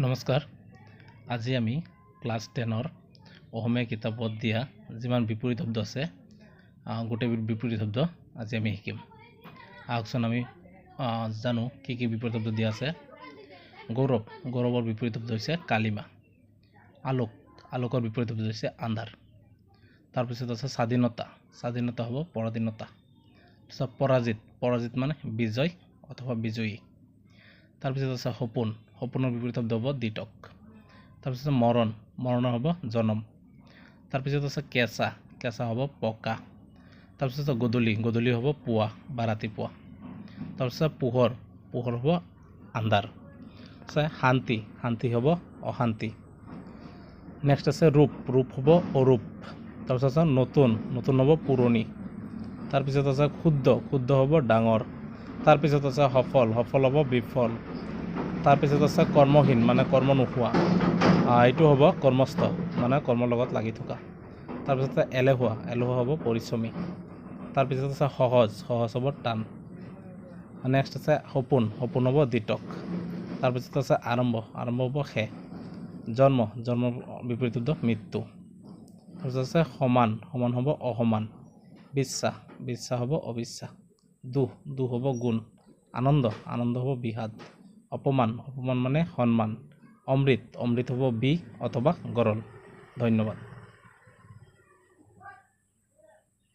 নমস্কাৰ। আজি আমি ক্লাছ 10ৰ অসমীয়া কিতাপত দিয়া যিমান বিপৰীত শব্দ আছে, গোটেই বিপৰীত শব্দ আজি আমি শিকিম। আহকচোন, আমি জানো কি কি বিপৰীত শব্দ দিয়া আছে। গৌৰৱ, গৌৰৱৰ বিপৰীত শব্দ হৈছে কালিমা। আলোক, আলোকৰ বিপৰীত শব্দ হৈছে আন্ধাৰ। তাৰপিছত আছে স্বাধীনতা, স্বাধীনতা হ'ব পৰাধীনতা। তাৰপিছত পৰাজিত, পৰাজিত মানে বিজয় অথবা বিজয়ী। তাৰপিছত আছে সপোন, সপোনৰ বিপৰীত শব্দ হ'ব দিটক। তাৰপিছত মৰণ, মৰণৰ হ'ব জনম। তাৰপিছত আছে কেঁচা, কেঁচা হ'ব পকা। তাৰপিছত গধূলি, গধূলি হ'ব পুৱা বা ৰাতিপুৱা। তাৰপিছত পোহৰ, পোহৰ হ'ব আন্ধাৰ। আছে শান্তি, শান্তি হ'ব অশান্তি। নেক্সট আছে ৰূপ, ৰূপ হ'ব অৰূপ। তাৰপিছত আছে নতুন, নতুন হ'ব পুৰণি। তাৰপিছত আছে ক্ষুদ্ৰ, ক্ষুদ্ৰ হ'ব ডাঙৰ। তাৰপিছত আছে সফল, সফল হ'ব বিফল। তাৰপিছত আছে কৰ্মহীন, মানে কৰ্ম নোহোৱা, এইটো হ'ব কৰ্মস্থ, মানে কৰ্মৰ লগত লাগি থকা। তাৰপিছত এলেহুৱা, এলেহুৱা হ'ব পৰিশ্ৰমী। তাৰপিছত আছে সহজ, সহজ হ'ব টান। নেক্সট আছে সপোন, সপোন হ'ব দিটক। তাৰপিছত আছে আৰম্ভ, আৰম্ভ হ'ব শেষ। জন্ম, জন্মৰ বিপৰীত শব্দ মৃত্যু। তাৰপিছত আছে সমান, সমান হ'ব অসমান। বিশ্বাস, বিশ্বাস হ'ব অবিশ্বাস। দুখ, দুখ হ'ব গুণ। আনন্দ, আনন্দ হ'ব বিষাদ। অপমান, অপমান মানে সন্মান। অমৃত, অমৃত হ'ব বিষ অথবা গৰল। ধন্যবাদ।